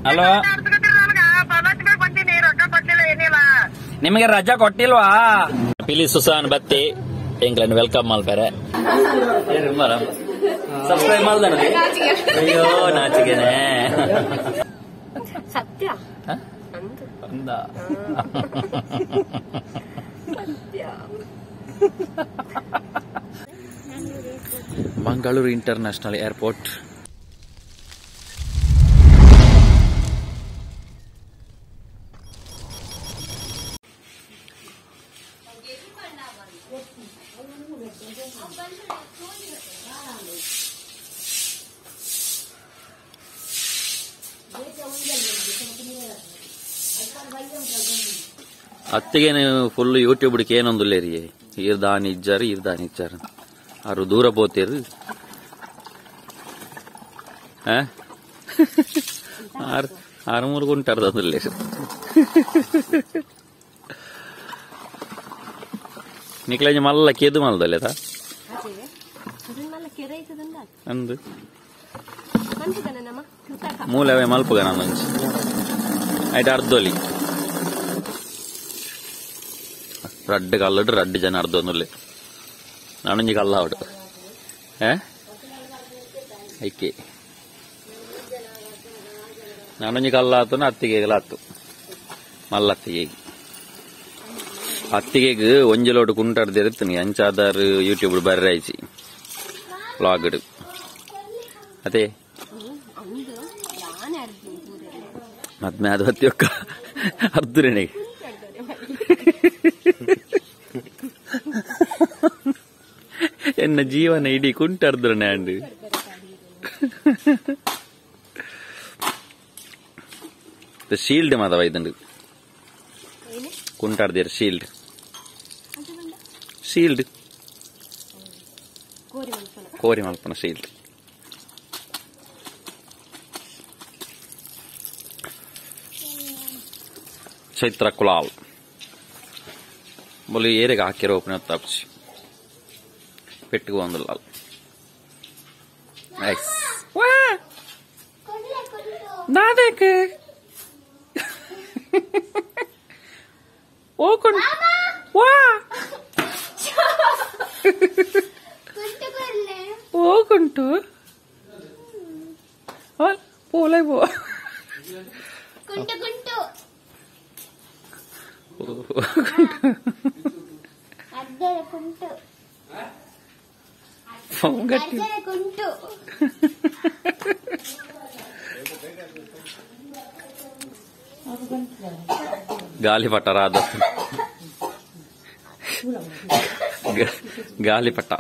Hello, ನಿಮಗೆ ರಜಾ ಕೊಟ್ಟಿಲ್ವಾ? ಪಿಲಿ ಸುಸಾನ್ ಬತ್ತಿ ಎಂಗ್ಲನ್ನು welcome ಮಲ್ಪೆರೆ. ಸಬ್ಸ್ಕ್ರೈಬ್ ಮಾಡ್ದೆ? ಅಯ್ಯೋ ನಾಚಿಗೆನೆ. ಸತ್ಯ ಮಂಗಳೂರು ಇಂಟರ್ನ್ಯಾಷನಲ್ ಏರ್ಪೋರ್ಟ್. ಅತ್ತಿಗೆ ಫುಲ್ ಯೂಟ್ಯೂಬ್ ಏನೊಂದುಲ್ಲೇರಿ, ಈರ್ದಾನಿ ಇಜ್ಜಾರು ಈರ್ದಾನಿ ಇಜ್ಜಾರು ಆರು ದೂರ ಪೋತೇರು. ಆರು ಆರು ಮೂರು ಗುಂಟಾರ್ದೊಂದುಲ್ಲೇರು. ನಿಕ್ಲಂಜಿ ಮಲ್ಲ ಕೇದು ಮಲ್ದಲ್ಲೇತಾ ಅಂದು ಮೂಲೆ ಮಲ್ಪುಗ ನಾನೊಂಜಿ ಐಟ್ ಅರ್ಧೊಲಿ ರಡ್ಡ್ ಕಲ್ಲಡ್ ರಡ್ಡ್ ಜನ ಅರ್ಧೊಂದುಲ್ಲೆ ನಾನೊಂಜಿ ಕಲ್ಲ ಅವಡು ಐಕೆ ನಾನೊಂಜಿ ಕಲ್ಲ ಆತನ ಅತ್ತಿಗೆಗಲ ಆತು ಮಲ್ಲ ಅತ್ತಿಗೆ ಅತ್ತಿಗೆಗ್ ಒಂಜಿ ಲೋಡು ಕುಂಟಾಡ್ದಿರುತ್ತೀನಿ ಅಂಚಾದಾರು ಯೂಟ್ಯೂಬ್ ಬರ್ರೆ ಆಯ್ಸಿ ವ್ಲಾಗ್ ಅದೇ ಮದ್ಮೆ ಅದು ಹತ್ತಿ ಒಕ್ಕ ಅರ್ಧುರಣೆ ಎನ್ನ ಜೀವನ ಇಡೀ ಕುಂಟರ್ದ್ರನೆ ಅಂಡ್ ಶೀಲ್ಡ್ ಮಾದವ ಇದಂಡು ಕುಂಟಾಡ್ದಿರ ಶೀಲ್ಡ್ ಶೀಲ್ಡ್ ಕೋರಿ ಮಲ್ಪನ ಶೀಲ್ಡ್. ಚೈತ್ರ ಕುಲಾಲ್ ಬೊಲಿ ಏರೆಗೆ ಹಾಕಿರೋ ಓಪನ್ ತಪ್ಪಿಸಿ ಪೆಟ್ಟಿಗೆ ಒಂದಿಲ್ಲ. ದಾದಕ್ಕೆ ಓಕುಂಟು ಪೋಲೈ ಪೋ ಗಾಲಿಪಟ ರಾಧ ಗಾಲಿಪಟ.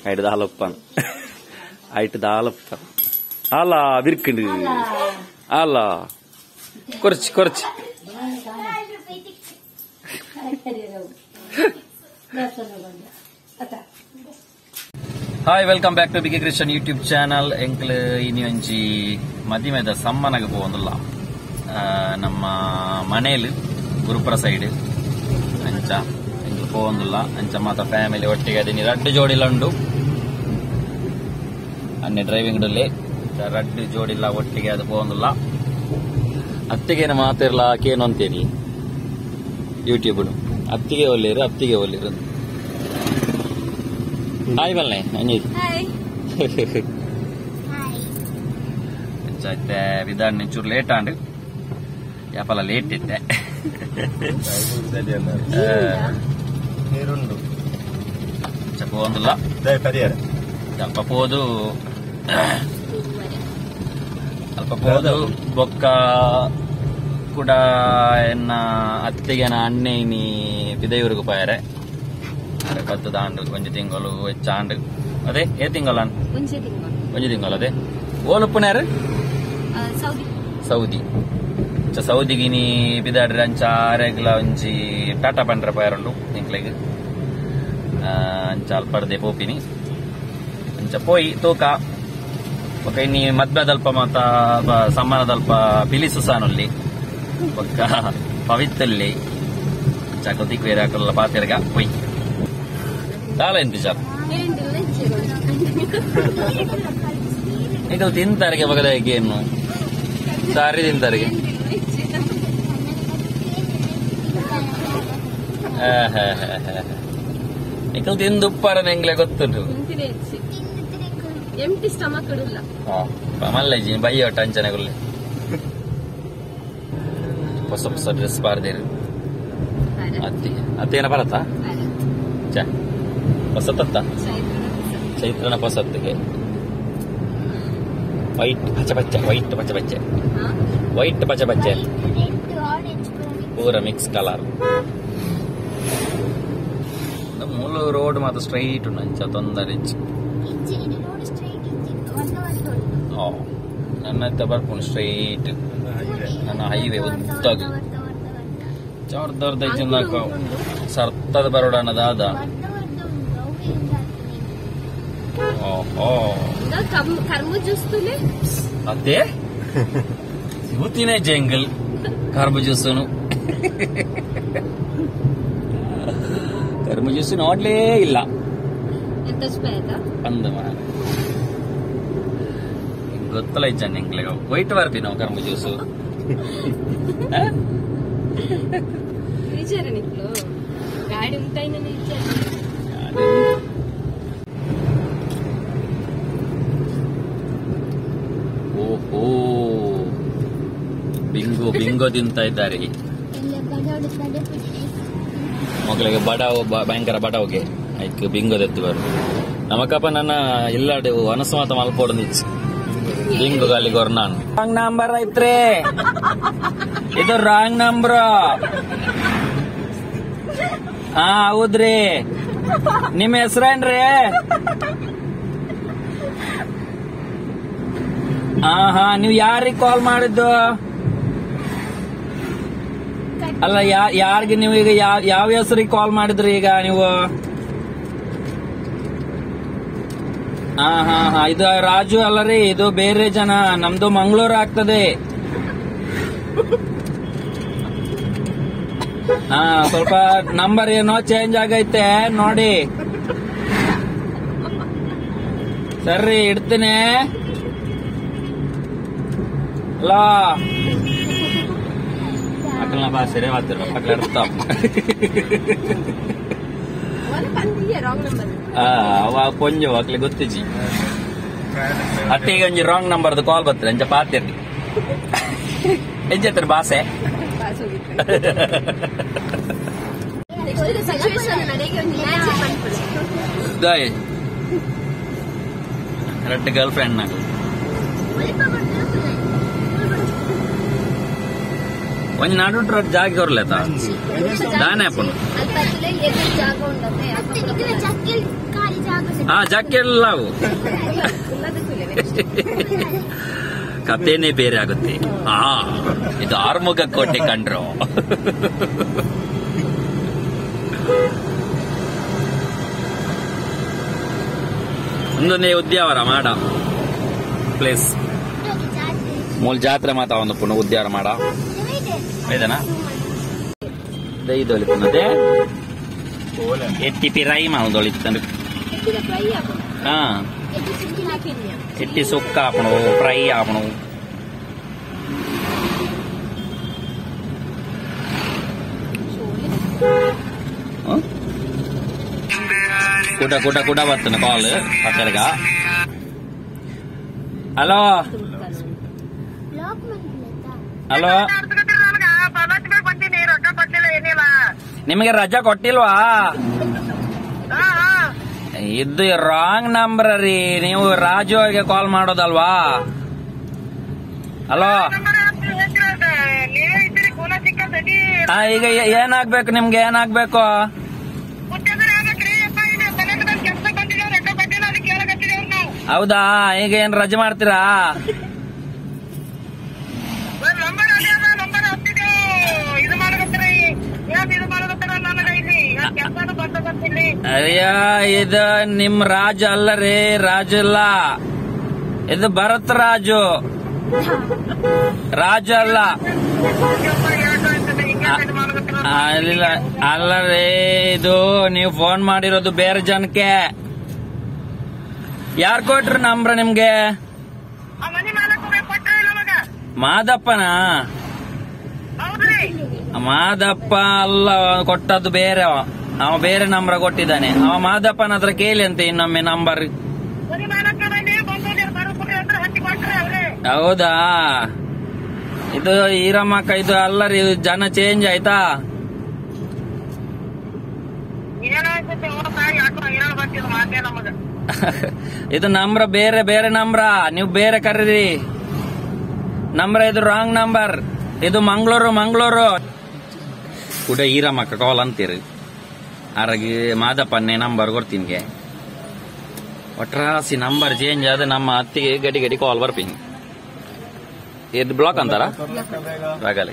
ಐಟ್ ದಾಲಪ್ಪನ್ ಐಟ್ ದಾಲಪ್ಪನ್ ಅಲ್ಲ ಬಿರ್ಕಂಡು ಅಲ್ಲ ಕೊರ್ಚಿ ಕೊರ್ಚಿ. Hi, welcome back to BK Krishan YouTube channel. ಎಂಕ್ಲು ಇನಿ ಒಂಜಿ ಮದಿಮೆದ ಸಮ್ಮನಗ ಪೋವೊಂದುಲ್ಲ ನಮ್ಮ ಮನೇಲಿ ಗುರುಪುರ ಸೈಡ್ ಅಂಚ ಎಂಕ್ಲು ಪೋವೊಂದುಲ್ಲ. ಅಂಚ ಮಾತ ಫ್ಯಾಮಿಲಿ ಒಟ್ಟಿಗೆ ಅದಿನಿ ರಡ್ಡು ಜೋಡಿಲ ಉಂಡು ಅನ್ನೆ ಡ್ರೈವಿಂಗ್ ಡುಲ್ಲೆ ರಡ್ಡು ಜೋಡಿಲ್ಲ ಒಟ್ಟಿಗೆ ಅದು ಪೋವೊಂದುಲ್ಲ. ಅತ್ತಿಗೇನ ಮಾತಿರ್ಲ ಕೇನು ಅಂತೀರಿ ಯೂಟ್ಯೂಬ್ ಅತ್ತಿಗೆ ಒಲ್ಲೇರು ಅತ್ತಿಗೆ ಒಲ್ಲೇರು. ಹಾಯ್ ಬಲ್ಲೆ ಅಂಜಿ ಇತ್ತೆ ವಿಧಾನ ಚೂರು ಲೇಟ್ ಆಂಡ್ ಯಾಪಲ ಲೇಟ್ ಇತ್ತೆ ಪೋಂದುಲ್ಲ ಅಲ್ಪ ಪೋದು ಅಲ್ಪ ಪೋದು ಬೊಕ್ಕ ಕೂಡ ಎನ್ನ ಅತ್ತಿಗೆನ ಅಣ್ಣೆ ಬಿದೈಯೂರಿಗೆ ಪೋಯಾರೆ ಪತ್ತು ದಾಂಡು ಒಂಜಿ ತಿಂಗಳು ಹೆಚ್ಚಾಂಡು ಅದೇ ಏ ತಿಂಗಳ ಒಂಜಿ ತಿಂಗಳು ಅದೇ ಓಲುಪ್ಪುನಾರು ಸೌದಿ ಸೌದಿಗಿನಿ ಬಿದಾಡ್ರಿ ಅಂಚ ಆರೆಗ್ಲ ಒಂಜಿ ಟಾಟಾ ಪಂಡ್ರೆ ಪೋಯಾರುಂಡು ಎಂಕ್ಲೆಗ್ ಅಂಚ ಅಲ್ಪರ್ದೆ ಪೋಪಿನಿ ಅಂಚ ಪೋಯಿ ತೂಕ ಬೊಕ ಇನ್ನಿ ಮದ್ಮೆದಲ್ಪ ಮಾತ ಸಮ್ಮಾನದಲ್ಪ ಪಿಲಿ ಸುಸಾನುಲ್ಲಿ ಬೊಕ್ಕ ಪವಿತ್ತಲ್ಲಿ ಅಂಚ ಕೊತಿಕ್ ಬೇರೆ ಹಾಕಲ್ಲ ಪಾತೆರ್ಗ ಪೋಯ್. ದಾಲ ಎಂತಿಜಾರ್ ಈಗ ತಿಂತಾರಿಗೆ ಬಗದ ಏನು ಸಾರಿ ತಿಂತಾರಿಗೆ ನಿಕಲ್ ತಿಂದು ಉಪ್ಪಾರ ಎಂಗ್ಲೆ ಗೊತ್ತುಂಟು ಎಂಟಿ ಸ್ಟಮಕ್ ಇಡಲ್ಲ ಮಲ್ಲ ಬಯ್ಯ ಟಂಚನೆಗುಲ್ಲೆ ಹೊಸ ಹೊಸ ಡ್ರೆಸ್ ಬಾರ್ದೇರು ಅತ್ತಿ ಅತ್ತೇನ ಬರತ್ತಾ ಚ ಹೊಸತತ್ತ ಚೈತ್ರನ ಹೊಸತ್ತಿಗೆ ವೈಟ್ ಪಚ್ಚ ಪಚ್ಚ ವೈಟ್ ಪಚ್ಚ ಪಚ್ಚೆ ವೈಟ್ ಪಚ್ಚ ಪಚ್ಚೆ ಪೂರ ಮಿಕ್ಸ್ ಕಲರ್ ಮೂಲ ರೋಡ್ ಮಾತ್ರ ಸ್ಟ್ರೈಟ್ ಉಂಟು ಅಂಚ ತೊಂದರೆ ನನ್ನ ಬರ್ಪುಂಡು ಸ್ಟ್ರೈಟ್ ನನ್ನ ಹೈವೇ ಉದ್ದಾಗ ಚಾರ್ದ ಸರ್ತದ ಬರೋಡಣ ದಾದ ಓಹೋ ಅದೇ ಸಿಗುತ್ತೀನೆ ಜಂಗಲ್ ಕರ್ಬು ಜ್ಯೂಸನು ಕರ್ಬು ಜ್ಯೂಸ್ ನೋಡ್ಲೇ ಇಲ್ಲ ಅಂದ ಗೊತ್ತಲ್ಲ ಇಜ್ಜಾನೆ ಎಂಕ್ಲೆಗ್ ವೈಟ್ ಬರ್ಪಿ ನಾವು ಕರ್ಬು ಜ್ಯೂಸು ಗಾಡಿ ಉಂಟಾಯಿನ ಓಹೋ ಬಿಂಗೋ ಬಿಂಗೋ ತಿಂತ ಇದ್ದಾರೆ ಮಕ್ಕಳಿಗೆ ಬಡಾವು ಭಯಂಕರ ಬಡಾವ್ಗೆ ಐಕ್ ಬಿಂಗೋ ತೆತ್ತು ಬರು ನಮಕಪ್ಪ ನನ್ನ ಇಲ್ಲಾಡು ಅನಸು ಮಾತ ಮಲ್ಪೋಡು ನಿಚ್ಚು ಬಿಂಗೋ ಗಾಲಿಗೋರ್ ನಾನು ರಾಂಗ್ ನಂಬರ್ ಐತ್ರಿ ಇದು ರಾಂಗ್ ನಂಬರ್ ಹಾ ಹೌದ್ರಿ ನಿಮ್ಮ ಹೆಸರೇನ್ರಿ ಹಾ ಹಾ ನೀವು ಯಾರಿಗೆ ಕಾಲ್ ಮಾಡಿದ್ದು ಅಲ್ಲ ಯಾರಿಗೆ ನೀವು ಈಗ ಯಾವ ಹೆಸರಿಗೆ ಕಾಲ್ ಮಾಡಿದ್ರಿ ಈಗ ನೀವು ಹಾ ಹಾ ಹಾ ಇದು ರಾಜು ಅಲ್ಲ ರೀ ಇದು ಬೇರೆ ಜನ ನಮ್ದು ಮಂಗಳೂರು ಆಗ್ತದೆ ಹಾ ಸ್ವಲ್ಪ ನಂಬರ್ ಏನೋ ಚೇಂಜ್ ಆಗೈತೆ ನೋಡಿ ಸರಿ ಇಡ್ತೀನಿ ಅಲೋ ಅಕಲ್ನ ಭಾಷೆ ಮಾತಾಡ ಅಕಲ ಅರ್ಥ ಅವ ಕೊಂಜು ಅಕ್ಲೆ ಗೊತ್ತಿಜಿ ಅಟ್ಟಿಗೆ ಒಂಜಿ ರಾಂಗ್ ನಂಬರ್ದು ಕಾಲ್ ಬರ್ತದೆ ಅಂಚ ಪಾತಿರ್ಲಿ ಎಂಚತ್ತರ ಭಾಷೆ ರೆಡ್ ಗರ್ಲ್ ಫ್ರೆಂಡ್ ನಾಗ ಒಂಜಿ ನಡುಟ್ರ ಜಾಗ ಕೊರ್ಲೆತ ದಾನೆ ಅಪ್ಪನು ಹಾ ಜಕ್ಕೆಲ್ಲ ಅವು ಕಥೆನೇ ಬೇರೆ ಆಗುತ್ತೆ. ಆ ಇದು ಆರ್ಮುಖ ಕೋಟೆ ಕಂಡ್ರು. ಒಂದೊಂದೇ ಉದ್ಯಾವರ ಮಾಡ ಪ್ಲೇಸ್ ಮೂಲ ಜಾತ್ರೆ ಮಾತಾ ಒಂದು ಪುನಃ ಉದ್ಯಾವರ ಮಾಡ ಇದನಾ ದೈದೊಲಿತನದೆ ಎಟ್ಟಿ ಪಿರೈ ಮಾದೊಲಿತನ ಹಾ ಎಟ್ಟಿ ಸುಕ್ಕ ಆಪಣು ಫ್ರೈ ಆಪಣು ಕೂಟ ಕೂಟ ಕೂಟ ಬರ್ತನ ಕಾಲ್ ಪಕ್ಕದಗ. ಹಲೋ ಹಲೋ, ನಿಮಗೆ ರಜಾ ಕೊಟ್ಟಿಲ್ವಾ? ಇದು ರಾಂಗ್ ನಂಬರ್ ರೀ, ನೀವು ರಾಜು ಅವ್ರಿಗೆ ಕಾಲ್ ಮಾಡೋದಲ್ವಾ? ಹಲೋ, ಈಗ ಏನಾಗ್ಬೇಕು ನಿಮ್ಗೆ? ಏನಾಗ್ಬೇಕು? ಹೌದಾ, ಈಗ ಏನ್ ರಜೆ ಮಾಡ್ತೀರಾ? ಅಯ್ಯ, ಇದು ನಿಮ್ ರಾಜು ಅಲ್ಲ ರೀ, ರಾಜು ಇಲ್ಲ, ಇದು ಭರತ್ ರಾಜು, ರಾಜು ಅಲ್ಲ. ಅಲ್ಲ ಅಲ್ಲ ರೇ, ಇದು ನೀವು ಫೋನ್ ಮಾಡಿರೋದು ಬೇರೆ ಜನಕ್ಕೆ. ಯಾರು ಕೊಟ್ರು ನಂಬ್ರ ನಿಮ್ಗೆ? ಮಾದಪ್ಪನ? ಮಾದಪ್ಪ ಅಲ್ಲ ಕೊಟ್ಟದ್ದು, ಬೇರೆ ಅವ ಬೇರೆ ನಂಬರ್ ಕೊಟ್ಟಿದ್ದಾನೆ. ಅವ ಮಾದಪ್ಪನ ಹತ್ರ ಕೇಳಿ ಅಂತೆ ಇನ್ನೊಮ್ಮೆ ನಂಬರ್. ಹೌದಾ? ಇದು ಈರಮ್ಮಕ್ಕ, ಇದು ಅಲ್ಲ ರೀ, ಜನ ಚೇಂಜ್ ಆಯ್ತಾ? ಇದು ನಂಬ್ರ ಬೇರೆ ಬೇರೆ ನಂಬ್ರ, ನೀವು ಬೇರೆ ಕರೀರಿ ನಂಬ್ರ, ಇದು ರಾಂಗ್ ನಂಬರ್. ಇದು ಮಂಗಳೂರು ಮಂಗಳೂರು ಕೂಡ ಈರಮ್ಮಕ್ಕ ಕಾಲ್ ಅಂತೀರಿ. ಆರಾಗಿ ಮಾದಪ್ಪನ್ನೇ ನಂಬರ್ ಕೊಡ್ತೀನಿ. ಒಟ್ರಾಸಿ ನಂಬರ್ ಚೇಂಜ್ ಆದ ನಮ್ಮ ಅತ್ತಿಗೆ ಗಡಿ ಗಡಿ ಕಾಲ್ ಬರ್ತೀನಿ. ಇದು ಬ್ಲಾಕ್ ಅಂತಾರ ಆಗಲ್ಲ.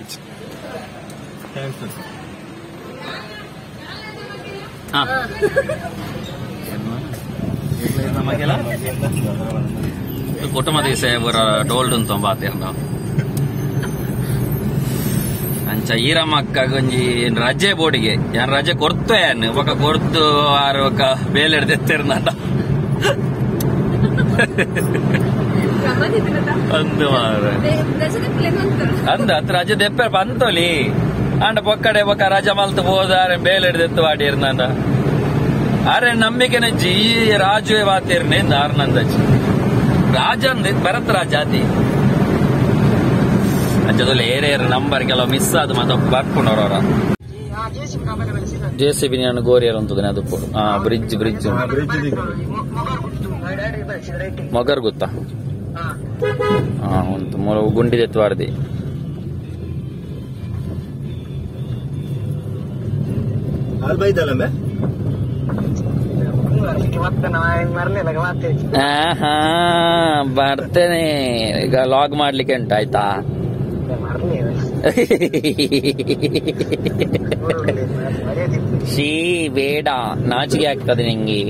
ಕುಟುಂಬದ ಟೋಲ್ಡ್ ಅಂತ ಅಂಚ ಈರಮ್ಮಕ್ಕ ಒಂಜಿ ರಜೆ ಬೋರ್ಡಿಗೆ ಯಾನ್ ರಜೆ ಕೊಡ್ತೇ ఒక ಕೊರ್ತು ಆರು ఒక ಬೇಲೆಡ್ ತೆತ್ತಿರ್ನಂಡ ಅಂದು ಮಾರ್ರೆ ಅಂದ ಅತ್ ರಜೆ ದೆಪ್ಪೆ ಪಂತೊಲಿ ಅಂಡ ಪೊಕ್ಕಡೆ ಬೊಕ್ಕ ರಜೆ ಮಲ್ತು ಹೋದಾರೆ ಬೇಲೆಡ್ ದೆತ್ತು ವಾಡಿರ್ನಂಡ. ಅರೆ ನಂಬಿಕೆನ ಜಿ ರಾಜುವೆ ವಾತಿರ್ನೆ ಆರ್ನಂದಜಿ ರಾಜನ್ ಭರತ್ ರಾಜಾತಿ ಅಂಚದಲ್ಲ ಏರೇರು ನಂಬರ್ ಕೆಲವು ಮಿಸ್ ಆದ ಮತ್ತೆ ಬರ್ಪುಂಡವ್ರ. ಜೆ ಸಿ ಬಿ ನಾನು ಗೋರಿಯರ್ ಅಂತದೆ ಅದು ಬ್ರಿಡ್ಜ್ ಬ್ರಿಡ್ಜ್ ಮೊಗರ್ ಗೊತ್ತಾ? ಉಂಟು ಗುಂಡಿ ಎತ್ತುವಾರ್ದಿ. ಬರ್ತೇನೆ ಈಗ ಲಾಗ್ ಮಾಡ್ಲಿಕ್ಕೆ ಉಂಟು ಆಯ್ತಾ? ಶೀ ಬೇಡ, ನಾಚಿಕೆ ಆಗ್ತದೆ ನಿಂಗೆ.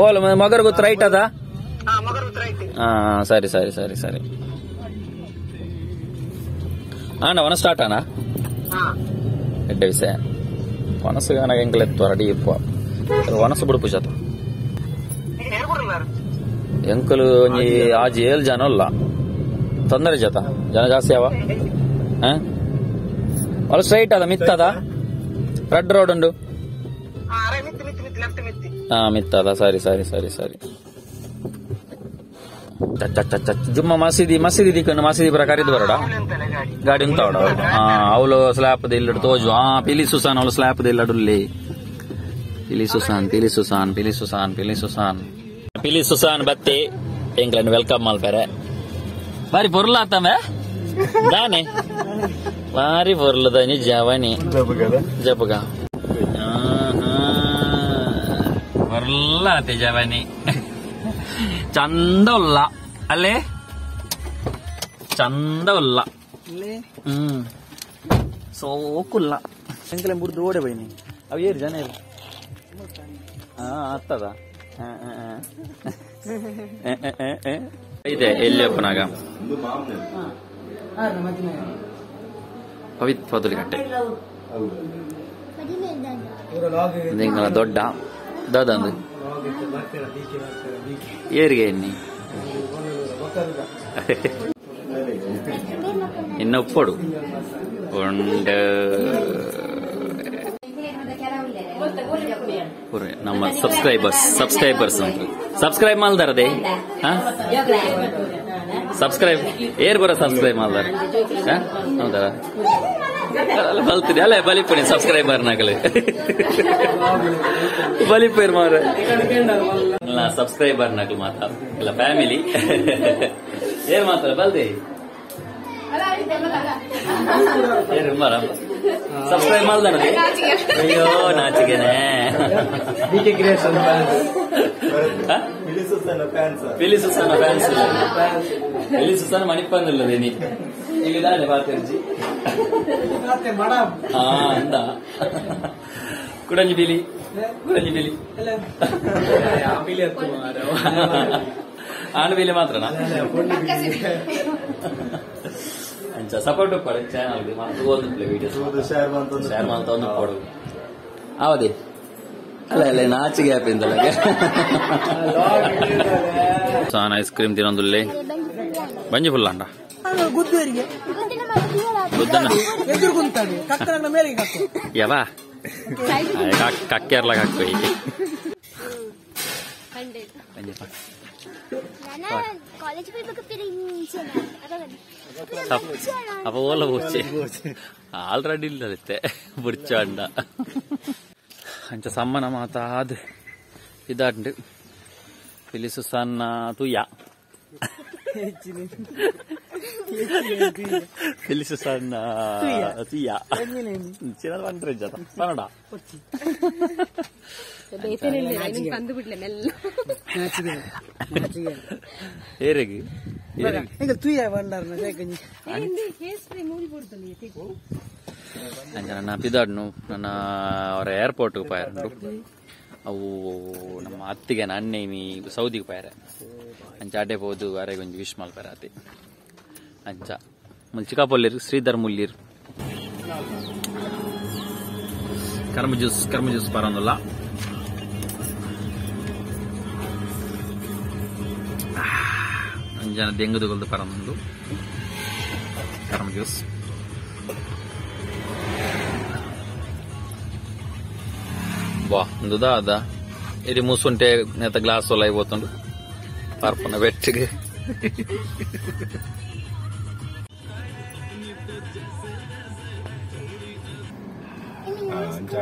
ಓಲ್ ಮಗರ್ ಗೊತ್ತು ರೈಟ್ ಅದ? ಹಾ ಸರಿ ಸರಿ ಸರಿ ಸರಿ. ಆಂಡ ಒನ ಸ್ಟಾರ್ಟ್ ಅಣ್ಣ ಎಡ್ಡೆ ವಿಷಯ ಒನಸು ಎಂಕಲ್ ಎತ್ತು ರೆಡಿ ಇಪ್ಪ ಒನಸು ಬಿಡುಪು ಜಾತ ಎಂಕಲು ಒಂಜಿ ಆಜಿ ಏಳು ಜನ ಅಲ್ಲ ತೊಂದರೆ ಜಾತ ಜನ ಜಾಸ್ತಿ ಅವ. ಅಲ್ಲ ಸ್ಟ್ರೈಟ್ ಅದ ಮಿತ್ತದ ರೆಡ್ ರೋಡ್ ಉಂಡು. ಹಾ ಮಿತ್ತದ ಸರಿ ಸರಿ ಸರಿ ಸರಿ. ಜುಮ್ಮ ಮಸೀದಿ ಮಸೀದಿ ದಿಕ್ಕನ್ನು ಮಸೀದಿ ಪುರ ಕರಿದು ಬರೋಡ ಗಾಡಿ ಉಂತಾವಡ. ಹಾ ಅವಳು ಸ್ಲ್ಯಾಪ್ ಇಲ್ಲಡು ತೋಜು. ಹಾ ಪಿಲಿ ಸುಸಾನ್ ಅವಳು ಸ್ಲ್ಯಾಪ್ ಇಲ್ಲಡುಲ್ಲಿ. ಪಿಲಿ ಸುಸಾನ್ ಪಿಲಿ ಸುಸಾನ್ ಪಿಲಿ ಸುಸಾನ್ ಪಿಲಿ ಸುಸಾನ್ ಪಿಲಿ ಸುಸಾನ್ ಬತ್ತಿ ಎಂಗ್ಲಂಡ್ welcome ಮಲ್ಪೆರೆ. ಬಾರಿ ಪೊರ್ಲ ಆತಮೆ ದಾನೆ ಬಾರಿ ಪೊರ್ಲದ ಜವನಿ ಜಪಗ ಪೊರ್ಲ ಆತೆ ಜವನಿ ಚಂದ ಉಲ್ಲ ಅಲ್ಲೇ ಚಂದ ಉಲ್ಲ. ಸೋಕುಲ್ಲ ಎಂಕಲೆ ಬುಡ್ದು ಓಡೆ ಬೈನಿ ಅವು ಏರು ಜನ ಇಲ್ಲ. ಹಾ ಆಗ್ತದ ಇದೆ ಎಲ್ಲಿ ಅಪ್ಪನಾಗ ಪವಿತ್ ಪದಲಿ ಕಟ್ಟೆ ದೊಡ್ಡ ದಾದಂದು ಏರಿಗೆ ಎನ್ನಿ ಇನ್ನು ಉಪ್ಪಡು ಉಂಡು ನಮ್ಮ ಸಬ್ಸ್ಕ್ರೈಬರ್ಸ್ ಸಬ್ಸ್ಕ್ರೈಬರ್ಸ್ ಅಂತ ಸಬ್ಸ್ಕ್ರೈಬ್ ಮಾಡ್ದಾರದೆ. ಸಬ್ಸ್ಕ್ರೈಬ್ ಏರ್ ಬರ ಸಬ್ಸ್ಕ್ರೈಬ್ ಮಾಡ್ದಾರ ಹೌದಾ? ಬಲ್ತಿದೆ ಅಲ್ಲ ಬಲಿಪುಣಿ ಸಬ್ಸ್ಕ್ರೈಬರ್ ನಗಲು ಬಲಿಪೇರ್ ಮಾರ ಸಬ್ಸ್ಕ್ರೈಬರ್ ನಗಲು ಮಾತಾ ಇಲ್ಲ ಫ್ಯಾಮಿಲಿ ಏರ್ ಮಾತ್ರ ಬಲ್ದೆ ಏರು ಮಾರ ಸಬ್ಸ್ಕ್ರೈಬ್ ಮಾಡ್ದಾನ. ಅಯ್ಯೋ ನಾಚಿಗೆನೆ ಪಿಲಿ ಸುಸನ ಫ್ಯಾನ್ಸ್ ಪಿಲಿ ಸುಸನ ಮಣಿಪಂದಿಲ್ಲದೇನಿ ಈಗ ದಾನೆ ಬಾತಿರ್ಜಿ. ಹಾ ಅಂದ ಕುಡಂಜಿ ಬಿಲಿ ಕುಡಂಜಿ ಬಿಲಿ ಆನು ಬಿಲಿ ಮಾತ್ರನಾ? ಅಂಚ ಸಪೋರ್ಟ್ ಉಪ್ಪಡು ಚಾನಲ್ ಮತ್ತೆ ಒಂದು play videos share ಮಂತೊಂದು share ಮಂತೊಂದು ಉಪ್ಪಡು ಅವದಿ ಅಲ್ಲ ಅಲ್ಲ ನಾಚಿಗೆ ಆಪಿಂದಲ್ಲ ಸಾನ್ ಐಸ್ ಕ್ರೀಮ್ ತಿನ್ನೊಂದುಲ್ಲೆ ಬಂಜಿ ಫುಲ್ ಅಂಡ ಗುದ್ದನ ಯಾವ ಕಕ್ಕೆರ್ಲಾಗ ಹಾಕು ಅಪ್ಪ ಓಲ ಬೋಚೆ ಆಲ್ರೆಡಿ ಇಲ್ಲತ್ತೆ ಬುರ್ಚ ಅಂಡ ಅಂಚ ಸಮ್ಮನ ಮಾತಾದ್ ಇದಾಂಡು ಫಿಲಿಸು ಸಣ್ಣ ತುಯ್ಯ ಫಿಲಿಸು ಸಣ್ಣ ತುಯ್ಯ ಚಿನ್ನ ಬಂದ್ರೆ ಜತ ಪನ್ನಡ ಏರೆಗ್ ಅಂಚ ನನ್ನ ಪಿದಾಡ್ನು ನನ್ನ ಅವರ ಏರ್ಪೋರ್ಟ್ಗೆ ಪಾಯರುಂಡು ಅವು ನಮ್ಮ ಅತ್ತಿಗೆ ಅಣ್ಣೆ ಸೌದಿಗೆ ಪಾಯರೆ ಅಂಚ ಅಡ್ಡೆ ಪೋದು ಅರೆ ಒಂಜಿ ವಿಶ್ ಮಲ್ಪೆರೆ ಅತಿ ಅಂಚ ಮುಲ್ ಚಿಕಾಪೊಲ್ಲಿರು ಶ್ರೀಧರ್ ಮುಲ್ಲಿರು ಕರ್ಮ ಜ್ಯೂಸ್ ಕರ್ಮ ಜ್ಯೂಸ್ ಪರಂದುಲ್ಲ ಅಂಜನ ದೆಂಗುದುಗೊಲ್ದು ಪರಂದು ಕರ್ಮ ಜ್ಯೂಸ್ ಬಾ ఉందా అదా ఇది మూసుంటే నేత గ్లాస్ వల్ల అయిపోతుండు పర్పన వెట్టుకు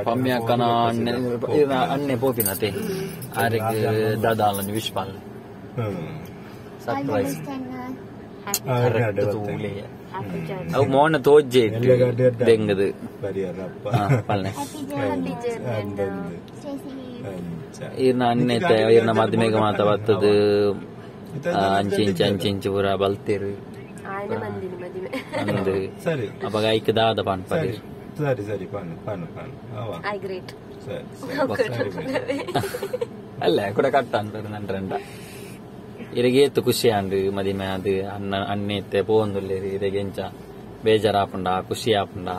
ಪಮ್ಯಾಕನ ಅಣ್ಣೆ ಅಣ್ಣೆ ಪೋಪಿನತೆ ಆರಿಗೆ ದಾದಾಲನ್ನು ವಿಶ್ ಪಾಲ್ ಸರ್ಪ್ರೈಸ್ ಅವು ಮೋನ ತೋಜ್ಜೆ ದೆಂಗದು ಪಲ್ನೆ ಇರ್ನ ಅಣ್ಣೆ ಇರ್ನ ಮದ್ಮೆಗೆ ಮಾತ ಬರ್ತದ ಅಂಚಿಂಚು ಅಂಚಿಂಚು ಪೂರ ಬಲ್ತೇರು ಅಂದ್ ಅವಾಗ ಐಕ್ ದಾದ ಪಾನ್ ಪರಿ ಸರಿ ಸರಿ pan pan pan I great ಸರಿ ಸರಿ ಅಲ್ಲ ಕೂಡ ಕಟ್ಟ ಅಂತಾರೆ ನನ್ರಂಡ ಇರಗೇತು ಖುಷಿ ಆಂಡ್ ಮದಿಮೆ ಅದು ಅಣ್ಣ ಅಣ್ಣೆತ್ತೆ ಪೋಂದುಲ್ಲೇರಿ ಇರಗೆಂಚ ಬೇಜಾರಾಪುಂಡ ಖುಷಿ ಆಪುಂಡ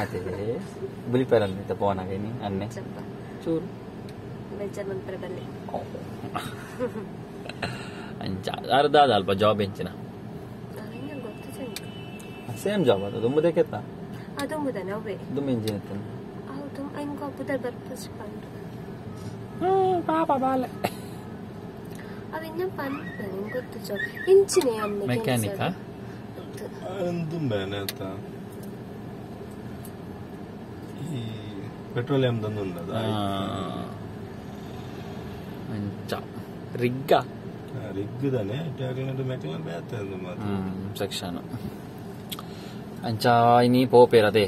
ಅದೇ ಬುಲಿಪೆರಲ್ ಪೋನಾಗ ಅಣ್ಣೆ ಚೂರು ಅಂಚ ಅರ್ಧ ಅಲ್ಪ ಜಾಬ್ ಎಂಚಿನ ಸೇಮ್ ಜಾಬ್ ಅದು ದುಂಬುದಕ್ಕೆತ್ತ ದುಂಬು ಎಂಚಿನ ಪಾಪ ಬಾಲೆ ಮೆಕ್ಯಾನಿಕಾ ಈ ಪೆಟ್ರೋಲಿಯಂ ದಂದು ಅಂಚ ರಿಗ್ಗಾ ರಿಗ್ ತಾನೆ ಸೆಕ್ಷನ್ ಅಂಚ ಇನಿ ಪೋಪೇರದೆ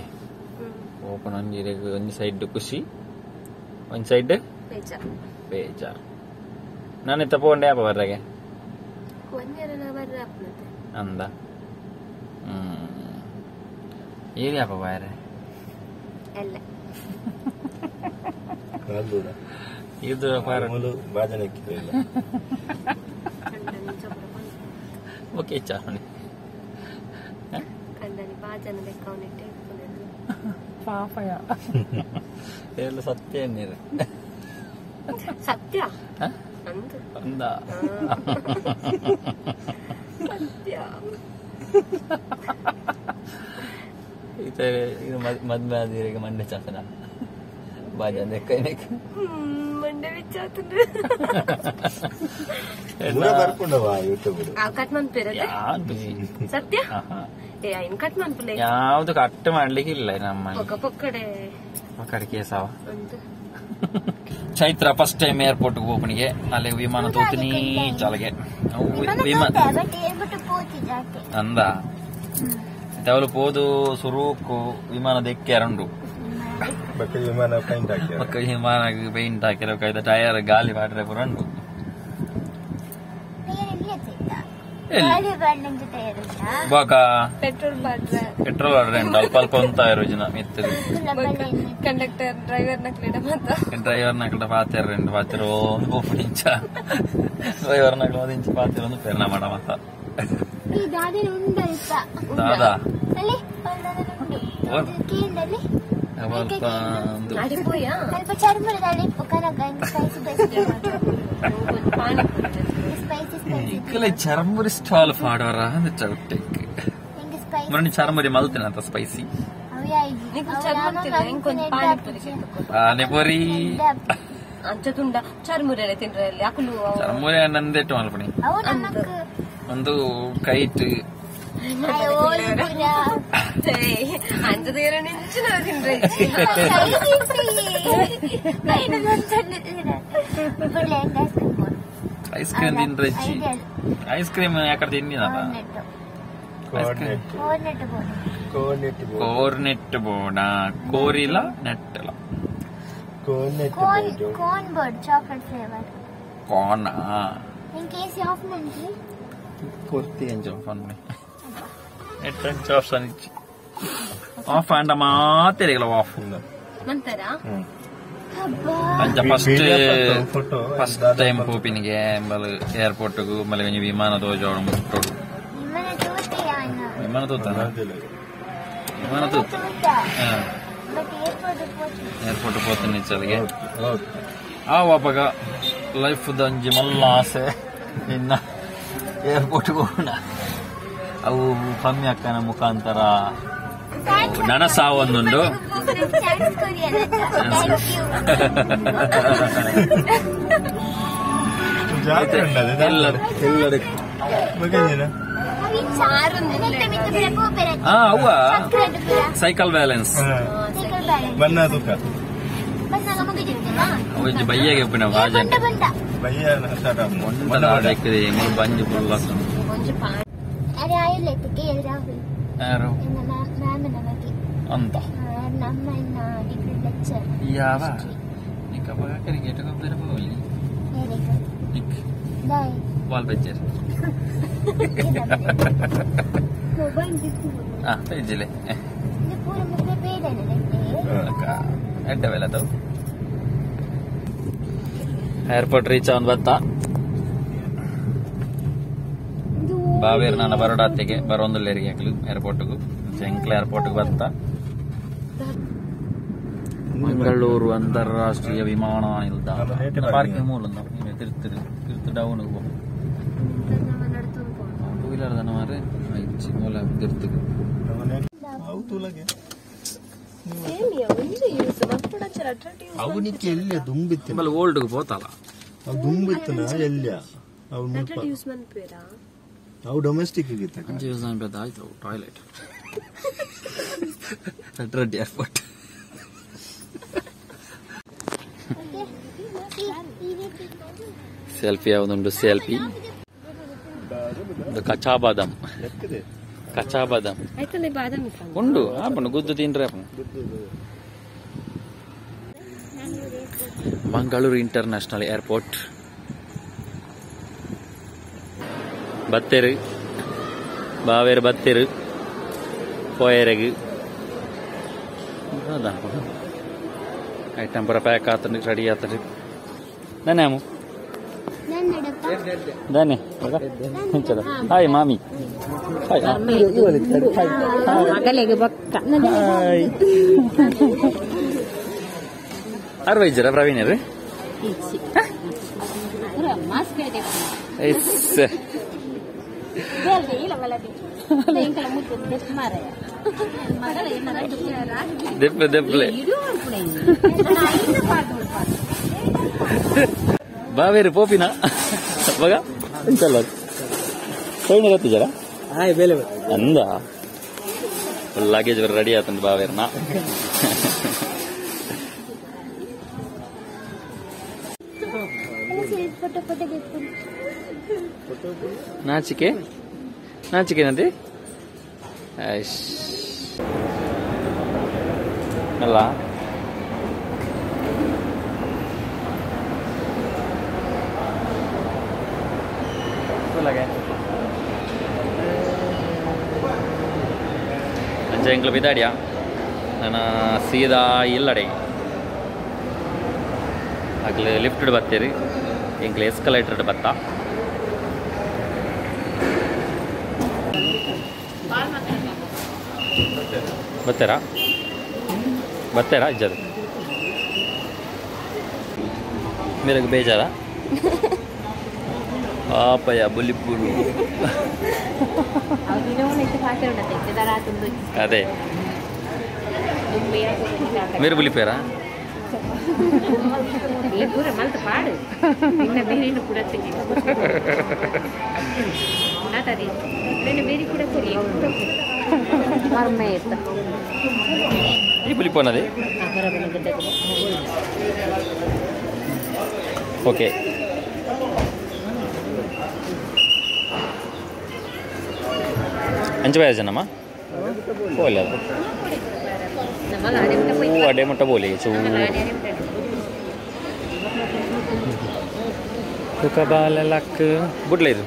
ಓಪನ್ ಒಂಜಿ ಒಂಜಿ ಸೈಡ್ ಖುಷಿ ಒಂಜಿ ಸೈಡ್ ಬೇಜಾರ್ ನಾನೆತ್ತ ಪೋಂಡೆ ಯಾಪ ಬರ್ರಗೆ ಅಂದ ಏರಿ ಯಾಪ ಬಾಯರೆ ಇದು ಓಕೆ ಚಾವಣಿ ಪಾಪಯ ಎಲ್ಲ ಸತ್ಯ ನೀರು ಸತ್ಯ ಅಂದ ಸತ್ಯ ಇದು ಮದ್ವೆ ಆದಿರಿಗೆ ಮಂಡೆ ಚಾತನ ಬಾಜ ನೆಕ್ಕ ಮಂಡೆ ಬಿಚ್ಚಾತನ ಸತ್ಯ ಕಟ್ ಮನ್ಪುಲೆ ಯಾವ್ದು ಕಟ್ ಮಾಡ್ಲಿಕ್ಕೆ ಇಲ್ಲ ನಮ್ಮ ಪಕ್ಕಡೆ ಕೇಸವ ಚೈತ್ರ first time airport ಓಪನಿಗೆ ಅಲ್ಲಿ ವಿಮಾನ ತೋತೀನಿ ಚಾಲಗೆ ವಿಮಾನ ಅಂದ ಅವಳು ಪೋದು ಸುರೂಕು ವಿಮಾನ ದೆಕ್ಕೆ ಅರಂಡು ವಿಮಾನ ಪೈಂಟ್ ಹಾಕಿ ವಿಮಾನ ಪೈಂಟ್ ಹಾಕಿರೋ ಕೈದ ಟೈರ್ ಗಾಲಿ ಮಾಡ್ರೆ ಪುರಂಡು ಬಾಕ ಪೆಟ್ರೋಲ್ ಆಡ್ರೆ ಉಂಟು ಅಲ್ಪ ಅಲ್ಪ ಅಂತ ಇರು ಜನ ಮಿತ್ತರು ಕಂಡಕ್ಟರ್ ಡ್ರೈವರ್ ನಕ್ಲೆಡ ಮಾತ ಡ್ರೈವರ್ ನಕ್ಲೆಡ ಪಾತೆರ್ ಉಂಟು ಪಾತೆರೋ ಒಂದು ಪೋಪು ಇಂಚ ಡ್ರೈವರ್ ನಕ್ಲೆ ಒಂದು ಇಂಚ ಪಾತೆರ್ ಒಂದು ಪೆರ್ನ ಮಾಡ ಮತ್ತ. ದಾದಾ ಚರ್ಮುರಿ ಸ್ಟಾಲ್ ಫಾಡೋರ ಚೌಟೆಕ್ ಚರ್ಮುರಿ ಮಲ್ತಿನ ಸ್ಪೈಸಿ ಪಾನಿಪುರಿ ಚರ್ಮುರಿ ನಂದೇಟು ಮಲ್ಪಣಿ ಒಂದು ಕೈಟ್ ಐಸ್ ಕ್ರೀಮ್ ತಿಂದ್ರೆ ಐಸ್ ಕ್ರೀಮ್ ಯಾಕಡೆ ತಿಂದಿನಲ್ಲ ಕೋರ್ನೆಟ್ ಬೋರ್ಡ್ ಕೋರಿಲ ನೆಟ್ಟಲ corn board chocolate flavour corn in case of monkey ಕೊರ್ತಿ ಅಂಚ ಆಫ್ ಮಾಡಿ ನೆಟ್ ಅಂಚ ಆಪ್ಷನ್ ಇಚ್ಚಿ ಆಫ್ ಆಂಡ ಮಾತೆರಿಗಲ ಆಫ್ ನಂತರ ಅಂಚ ಫಸ್ಟ್ ಟೈಮ್ ಪೋಪಿನಿಗೆ ಎಂಬಲ್ ಏರ್ಪೋರ್ಟ್ ಗು ಮಲೆ ಒಂಜಿ ವಿಮಾನ ತೋಜೋಡು ಮುಟ್ಟೋಡು ವಿಮಾನ ತೂತ ವಿಮಾನ ತೂತ ಏರ್ಪೋರ್ಟ್ ಪೋತೀನಿ ಚಲಿಗೆ ಆ ವಾಪಗ ಲೈಫ್ ದಂಜಿ ಮಲ್ಲ ಆಸೆ ಇನ್ನ ಏರ್ಪೋರ್ಟ್ ಹೋಗೋಣ ಅವು ಕಮ್ಮಿ ಅಕ್ಕನ ಮುಖಾಂತರ ನನಸಾವೊಂದುಂಡು ಅವ್ವ ಸೈಕಲ್ ಬ್ಯಾಲೆನ್ಸ್ ಬಯ್ಯಗೆ ಉಪ್ಪಿನ ಬಂಜು ಫುಲ್ ಅಂತ ಯಾವ ಬಾಲ್ ಬೆಜ್ಜರ್ ಬೆಜ್ಜಿಲೆ ಎಡ್ಡವೆಲ್ಲ ಏರ್ಪೋರ್ಟ್ ರೀಚ್ ಅವನ್ ಬತ್ತ ಬಾವೇರು ನನ್ನ ಬರೋಡಾತೆಗೆ ಬರೋಂದುಲ್ಲೇರಿಗೆ ಹಾಕಲು ಏರ್ಪೋರ್ಟ್ಗೂ ಜಂಕ್ಲ ಏರ್ಪೋರ್ಟ್ಗೆ ಬತ್ತ ಮಂಗಳೂರು ಅಂತಾರಾಷ್ಟ್ರೀಯ ವಿಮಾನ ನಿಲ್ದಾಣ ಪಾರ್ಕಿಂಗ್ ಮೂಲ ತಿರ್ತಿರು ತಿರ್ತು ಡೌನ್ ಟೂ ವೀಲರ್ ದನ ಮಾರೆ ಇಚ್ಚಿ ಮೂಲ ತಿರ್ತುಗು ಅವನಿಗೆ ಎಲ್ಲ ದುಂಬಿತ್ತು ಓಲ್ಡ್ ಪೋತಲ್ಲ ದುಂಬಿತ್ತನ ಎಲ್ಲ ಅವು ಡೊಮೆಸ್ಟಿಕ್ ಆಯ್ತು ಟಾಯ್ಲೆಟ್ ರೆಡ್ಡಿ ಏರ್ಪೋರ್ಟ್ ಸೆಲ್ಫಿ ಯಾವ್ದುಂಟು ಸೆಲ್ಫಿ ಕಚ್ಚಾ ಬಾದಾಮ್ ಕಚ್ಚಾ ಬಾದಾಮ್ ಉಂಡು ಆಪಣ ಗುದ್ದು ತಿಂಡ್ರೆ ಆಪಣ ಮಂಗಳೂರು ಇಂಟರ್ನ್ಯಾಷನಲ್ ಏರ್ಪೋರ್ಟ್ ಬತ್ತೇರು ಬಾವೇರು ಬತ್ತೇರು ಪೋಯರೆಗ್ ಐಟಮ್ ಪೂರ ಪ್ಯಾಕ್ ಆತಂಡು ರೆಡಿ ಆತಂಡು ಧನ್ಯಾಮು ಧನ್ಯ ಚಲೋ ಹಾಯ್ ಮಾಮಿ ಹಾಯ್ ಹಾಯ್ ಅರ್ವ ಇಜ್ಜರ ಪ್ರವೀಣರು ದೆಪ್ಪೆ ದೆಪ್ಪಲೆ ಬಾವೇರು ಪೋಪಿನ ಬಗ ಎಂತಲ್ಲ ಪ್ರವೀಣ ಗೊತ್ತಿದ್ದಾರಾ ಅಂದ ಲಗೇಜ್ ರೆಡಿ ಆತಂದು ಬಾವೇರ್ನ ನಾಚಿಕೆ ನಾಚಿಕೆ ನಂದಿ ಅಲ್ಲ ಅಂಚೆ ಎಂಕ್ಲು ಬಿದ್ದಾಡಿಯಾ ನಾನು ಸೀದಾ ಇಲ್ಲಡೆ ಅಗ್ಲು ಲಿಫ್ಟ್ ಬತ್ತೀರಿ ಎಂಕ್ಲು ಎಸ್ಕಲೇಟರ್ ಬತ್ತ ಬತ್ತೆರಾ ಬತ್ತೆರಾ ಇಜ್ಜದು ಮೇರೆಗೆ ಬೇಜಾರಾ ಪಾಪಯ್ಯ ಬುಲಿಪುಡು ಅದೇ మీరు బులిపారా ఈ బులిపోనది ఓకే ಅಂಚೆ ಬಯಜನಮ್ಮ పోలేదు ಅಡೆ ಮುಟ್ಟ ಬೋಲಿ ಲಕ್ ಬುಡ್ಲೈದು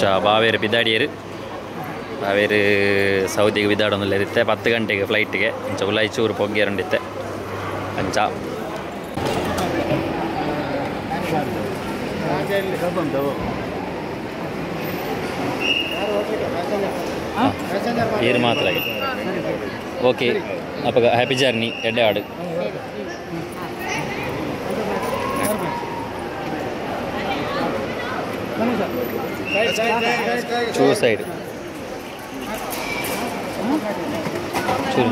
ಚಾ ಬಾವೇರು ಬಿದ್ದಾಡಿಯರು ಬಾವೇರು ಸೌದಿಗೆ ಬಿದ್ದಾಡೊಂದಿಲ್ಲ ಇರುತ್ತೆ 10 ಗಂಟೆಗೆ ಫ್ಲೈಟ್ಗೆ ಅಂಚ ಉಲಾಯಿ ಚೂರು ಪೊಗ್ಗೇರುಂಡಿತ್ತೆ ಅಂಚ ಏರು ಮಾತ್ರ ಓಕೆ ಅಪ್ಪ ಹ್ಯಾಪಿ ಜರ್ನಿ ಎಡ್ಡೆ ಆಡು ಚೂರು ಸೈಡ್ ಚೂರು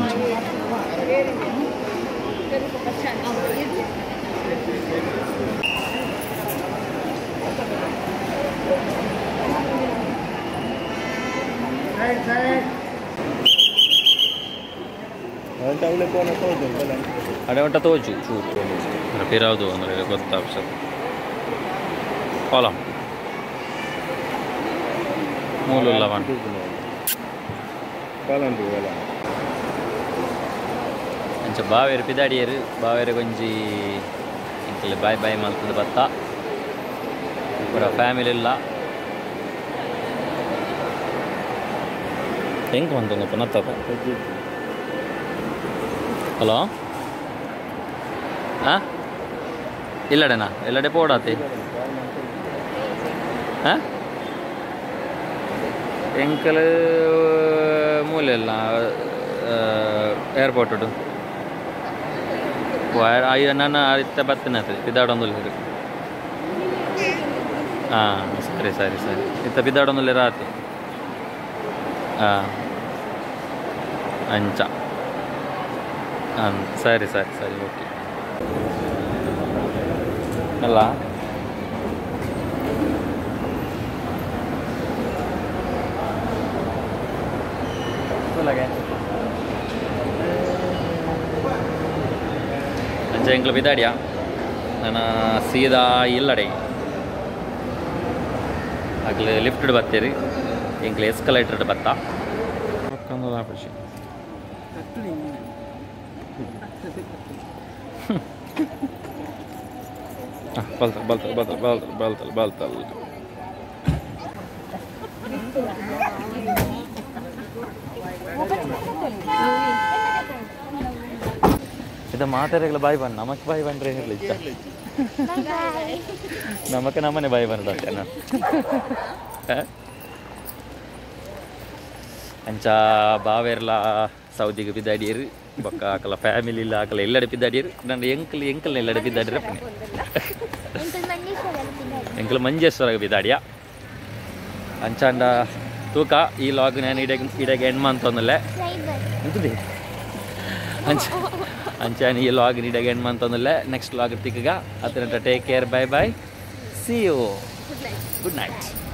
ಅಡೆ ಉಂಟ ತೋಜು ಚೂರು ಪಿರಾವುದು ಅಂದರೆ ಗೊತ್ತಾಗ್ತದೆ ಕಾಲಮ್ ಮೂಲುಲ್ಲ ಅಂಚ ಬಾವೇರು ಪಿದಾಡಿಯರು ಬಾವೇರು ಕೊಂಜಿ ಇಂಕಲ್ ಬಾಯ್ ಬಾಯ್ ಮಲ್ತದ ಬತ್ತ ಪೂರ ಫ್ಯಾಮಿಲಿ ಇಲ್ಲ ಹೆಂಗೆ ಬಂತಂಗಪ್ಪ ನತ್ತಪ್ಪ ಹಲೋ ಹಾಂ ಇಲ್ಲಡೆನಾ ಇಲ್ಲಡೆ ಪೋಡಾತಿ ಹಾಂ ಎಂಕಲ್ ಮೂಲೆಲ್ಲ ಏರ್ಪೋರ್ಟ್ ಅಯ್ಯೋ ನಾನು ಇತ್ತ ಬತ್ತಿನ ಬಿದ್ದಾಡೊಂದುಲ್ಲ ಹಾಂ ಸರಿ ಸರಿ ಸರಿ ಇತ್ತ ಬಿದ್ದಾಡೊಂದುಲ್ಲ ರಾತಿ ಹಾಂ ಅಂಚ ಹಾಂ ಸರಿ ಸರಿ ಸರಿ ಓಕೆ ಅಲ್ಲ ಅಂಚ ಎಂಕ್ಲ ಬಿದ್ದಾಡಿಯಾ ನಾನು ಸೀದಾ ಇಲ್ಲಡೆ ಅಗ್ಲ ಲಿಫ್ಟ್ ಬತ್ತೀರಿ ಎಂಕ್ಲ ಎಸ್ಕಲೇಟರ್ ಬತ್ತ ಬಲ್ತಲ್ ಬಲ್ತಲ್ ಬಲ್ತಲ್ ಬಲ್ತಲ್ ಬಲ್ತಲ್ ಬಲ್ತಲ್ ಇದು ಮಾತಾಡಗಳ ಬಾಯ್ ಬಣ್ಣ ನಮಕ್ ಬಾಯ್ ಬಂದ್ರೆ ಇರಲಿ ನಮಕ್ ನಮ್ಮನೆ ಬಾಯ್ ಬಂದ ಅಂಚ ಬಾವೇರ್ಲ ಸೌದಿಗೆ ಬಿದ್ದಾಡಿಯರು ಬೊಕ್ಕ ಆಕಲ ಫ್ಯಾಮಿಲಿ ಇಲ್ಲ ಆಕಲ ಎಲ್ಲಡೆ ಬಿದ್ದಾಡಿಯರು ನನ್ನ ಎಂಕಲ್ ಎಂಕಲ್ ಎಲ್ಲಡೆ ಬಿದ್ದಾಡಿರ ಎಂಕಲ್ ಮಂಜೇಶ್ವರ ಬಿದ್ದಾಡಿಯ ಅಂಚಾಂಡ ತೂಕ ಈ ಲಾಗ್ ನಾನು ಇಡಗೆ ಇಡಗೆ ಎಂಡ್ ಮಂತೊಂದಲ್ಲ ಎಂತದೆ ಅಂಚ ಅಂಚಾನ ಈ ಲಾಗ್ ಇಡಗೆ ಎಂಡ್ ಮಂತೊಂದಲ್ಲ ನೆಕ್ಸ್ಟ್ ಲಾಗ್ ತಿಕ್ಕಗ ಅತನಟ take care bye bye see you good night.